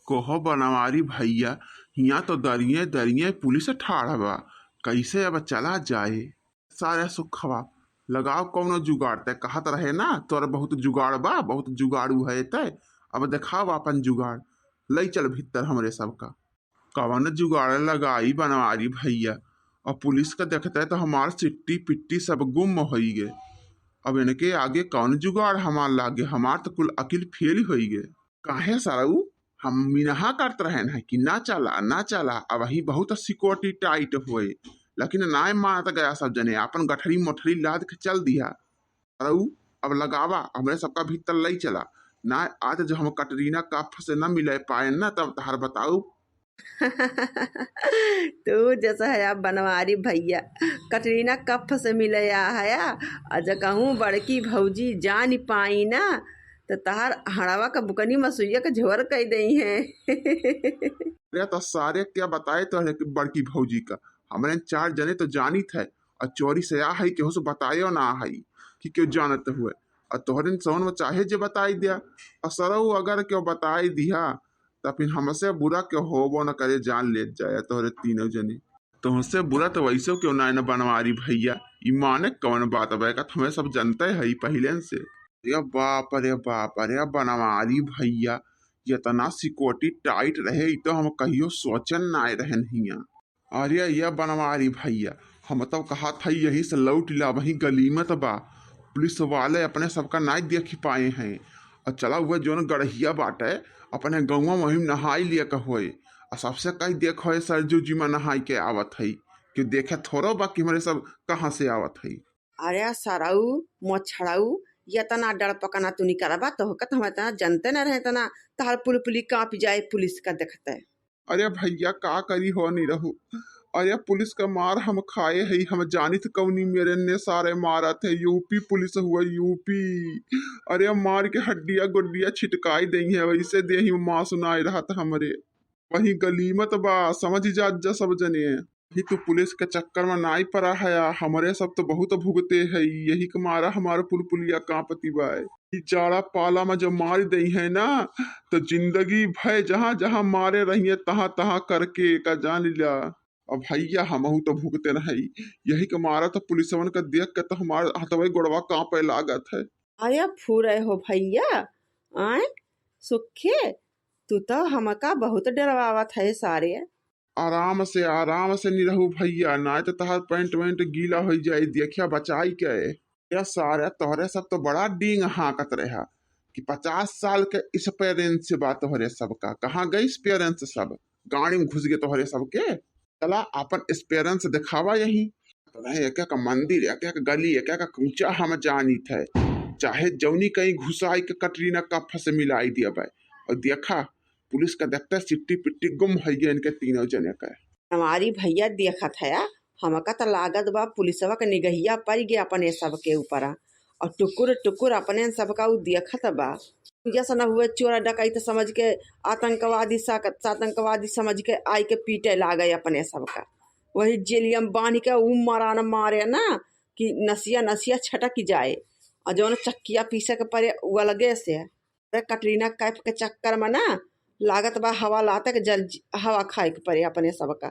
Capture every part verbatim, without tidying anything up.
कहो बनवारी भैया, हियाँ तो दरिये दरिये पुलिस ठाढ़ बा, कैसे अब चला जाए? सारे सुखवा, लगाओ कौनो जुगाड़। तै कहत रहे ना, तोर बहुत जुगाड़ बा, बहुत जुगाड़ू है तै। अब देखाओ आपन जुगाड़, लई चल भीतर हमरे सबका। कवन जुगाड़ लगाई बनवारी भैया, अब पुलिस का देखते तो हमार सिट्टी पिट्टी सब गुम होई गे। अब इनके आगे कौन जुगाड़ हमार लागे, हमार तो कुल अकिल फेल होई गे। काहे सरऊ, हम मिनहा करत रहन है कि ना चला, ना चला, अब ही बहुत सिक्योरिटी टाइट होए, लेकिन नाय मानत गया सब जने, आपन गठरी मोठरी लाद के चल दिया। सरऊ, अब लगावा, हमरे सबका भीतर लई चला, ना आज जो हम कटरीना कफ से ना मिले पाए ना, तब तहार बताऊ। तू जैसा है आप बनवारी भैया, कटरीना कफ से मिले आ हया, और जो कहूँ बड़की भौजी जान पाई ना, तो तहार हड़वा का बुकनी मसुइया के झोर कई दई है। अरे तो सारे क्या बताए तो है कि बड़की भौजी का, हमरे चार जने तो जानित है, और चोरी से आ है, केहू से बतायो ना है कि केहू जानत हुए, और तोहरे सौन में चाहे जे बताई दिया, और सरऊ अगर केहू बताई दिया, त फिर हमसे बुरा के होबो न करे, जान लेत जाए तोहरे तीनों जने। तोहसे बुरा तो वैसे क्यों ना, न बनवारी भैया, ई माने कौन बात बा, का हमें सब जनते है पहले से। अरे बाप रे बाप, अरे बनवारी भैया, इतना सिक्योरिटी टाइट रहे, ई तो हम कहियो सोचन ना रहन हिया। अरे ये बनवारी भैया, हम तो कहत हई यही से लौट ला, वही गलीमत बा, पुलिस वाले अपने सबका नाई देख पाए हैं। और चला हुआ जोन गड़हिया बाटे, अपने गौवा वहीं नहाई लिया का होए, और सबसे कही देखो है सरजू जी में नहाई के आवत है, कि देखे थोड़ो बा कि हमरे सब कहाँ से आवत है। अरे सरऊ मोछड़ऊ, ये तना डर पकना तू नहीं करबा, तो हम इतना जनते न रहे, तना तहार पुलपुली काँप जाए पुलिस का देखते। अरे भैया, का करी हो नहीं रहू। अरे पुलिस का मार हम खाए हई, हम जानित कौनी मेरे ने सारे मारत है, यूपी पुलिस हुआ, यूपी। अरे मार के हड्डिया गुड्डिया छिटकाई दई है, वैसे देही में मांस नाय रहत हमरे। वही गलीमत बा, समझ जात जा सब जने। ही तू पुलिस के चक्कर में नाई परा है, हमरे सब तो बहुत भुगते है, यही के मारा हमार पुलपुलिया कांपती बाय। ई जाड़ा पाला में जब मार दई है ना, तो जिंदगी भय जहाँ जहाँ मारे रहिए, तहाँ तहाँ करके का जान लिया। अब भैया हमहू तो भुगते न हई, यही के मारा तो पुलिसवन के देख के तो हमार हथवे गोड़वा कांपे लागत है। अरे फुरे हो भैया, आए सुखे, तू तो हमका बहुत डरवावत है सारे। आराम से, आराम से निरहू भैया, नाय तो तहार पैंट वैंट गीला हो जाई, देखिया बचाई के। या सारे तोहरे सब तो बड़ा डींग हाँकत रहा कि पचास साल के एक्सपीरियंस बा तोहरे सबका। कहाँ गई एक्सपीरियंस सब? गाड़ी में घुस गए तोहरे सबके। चला अपन एक्सपीरियंस दिखावा यही। तो नहीं, एक एक मंदिर, एक एक गली, एक एक कूचा हम जानित है। चाहे जौनी कहीं घुसाई के कटरीना कफ से मिलाई दिया भाई। और देखा, पुलिस का देखते सिट्टी पिट्टी गुम हो गए इनके तीनों जने का। हमारी भैया देखत है, हमका त लागत बा पुलिसवा के निगहिया पड़ गया अपने सबके ऊपर, और टुकुर टुकुर अपने सबका उ देखत बा। जैसे न हुए चोर डकैत समझ के, आतंकवादी साक-, आतंकवादी समझ के आई के पीटे लागे अपने सबका। वही जेलिया में बांध के उ मारान मारे ना कि नसिया नसिया छटक जाए, और जौन चक्किया पीसे के पड़े उ अलगे से। अरे कटरीना कैफ के चक्कर में ना लागत बा हवा लाते के जल, हवा खाए के पड़े अपने सबका।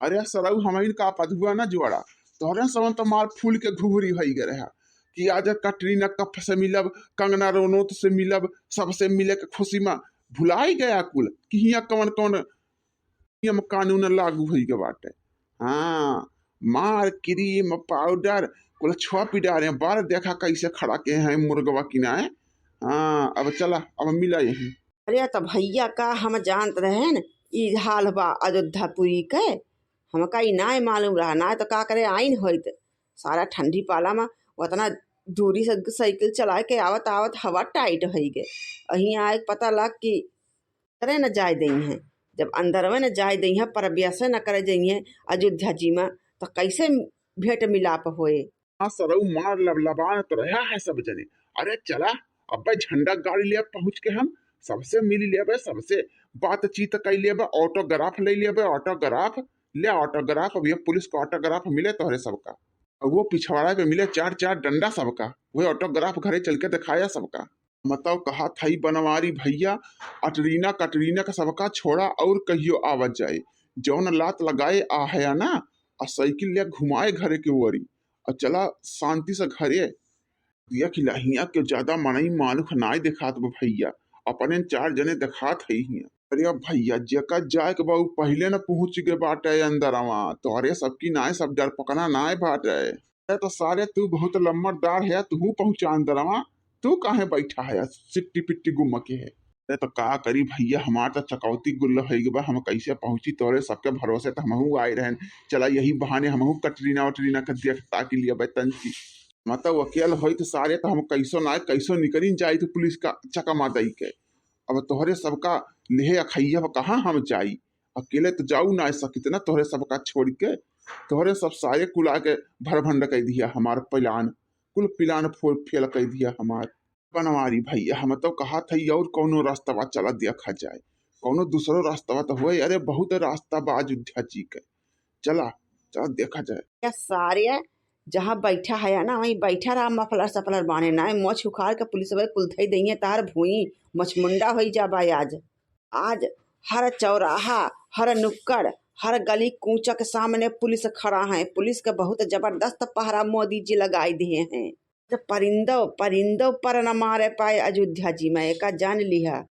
अरे सरऊ, हमइन का पधुआ ना जुआड़ा, तोहरे समन तो मार फूल के घुघरी होई गए रहा कि आज कटरीना कफ से मिलब, कंगना रनौत से मिलब, सबसे मिले के खुशी में भुलाई गया कुल कि हियाँ कवन कवन नियम कानून लागू होई गए बाटे। हाँ, मार क्रीम पाउडर कुल छोपी डारे, बार देखा कैसे खड़ा के हैं मुर्गवा किनाए। हाँ, अब चला, अब मिला यहीं। अरे तो भैया का हम जानत रहेन ई हाल बा अयोध्यापुरी के, हमका ई नाय मालूम रहा, नाय तो का करे आइन होइत। सारा ठंडी पाला में उतना दूरी से साइकिल चला के आवत आवत हवा टाइट होई गए, अहीं आए के पता लग कि करे न जाए दई हैं। जब अंदरवे न जाए दई हैं, प्रवेशे न करे दई हैं अयोध्या जी में, तो कैसे भेंट मिलाप होए? हाँ सरऊ, मार लबलबान तो रहा है सब जने। अरे चला, अब्बे झंडा गाड़ी ले पहुँच के हम सबसे मिल लेबे, सबसे बातचीत कर लेबे, ऑटोग्राफ ले लेबे, ऑटोग्राफ ले, ऑटोग्राफ। अब ये पुलिस का ऑटोग्राफ मिले तोहरे सबका, और वो पिछवाड़ा पे मिले चार चार डंडा सबका, वही ऑटोग्राफ घरे चल के दिखाया सबका। मतौ कहा थई बनवारी भैया, अटरीना कटरीना का सबका छोड़ा और कहियो आवत जाए, जौन लात लगाए आ है ना, आ साइकिल ले घुमाए घरे के ओरी, आ चला शांति से घरे। देख ला हियाँ के ज्यादा मनई मानुख नाय देखात बा भैया, अपने चार जने देखात है हियाँ। अरे भैया, जेका जाए के बा, उ पहिले न पहुँच गए बाटे अंदरवा। तोहरे सबकी नाय, सब डरपकना नाय बाटे। अरे तो सारे तू बहुत लम्बरदार है, तू पहुँचा अंदरवा। तू काहे बैठा है सिट्टी पिट्टी गुम्म के है? अरे तो का करी भैया, हमार तो चकौती गुल्ल होइ गए बा, हम कैसे पहुँची? तोहरे सबके भरोसे तो हमहू आए रहन। चला यही बहाने हमहू कटरीना वटरीना के देख ताकि लिया बे तंची। मतलब अकेल होई तो सारे तो हम कैसो ना कैसो निकरी जाई तो पुलिस का चकमा दई के। अब तोहरे सबका लेहे अखैया पर कहाँ हम जाई? अकेले तो जाऊ ना सकित ना तोहरे सबका छोड़ के। तोहरे सब सारे कुला के भरभंड कई दिया हमार प्लान, कुल प्लान फोल फेल कई दिया हमार। बनवारी भैया, हम तो कहा था और कौनो रास्ता बा, चला देखा जाए, कौनो दूसरो रास्ता बा तो होए। अरे बहुत रास्ता बा अयोध्या जी के, चला, चला देखा जाए। क्या सारे जहाँ बैठा है ना, वहीं बैठा रहा, मफलर सफलर बाने ना, मोछ उखाड़ के पुलिस वाले कुल धई दइहे तार भुई, मछमुंडा होई जाबा आज। आज हर चौराहा, हर नुक्कड़, हर गली कूचा के सामने पुलिस खड़ा है। पुलिस के बहुत जबरदस्त पहरा मोदी जी लगाई दिए हैं। तो परिंदो, परिंदो पर न मारे पाए अयोध्या जी में, एका जान लिहा।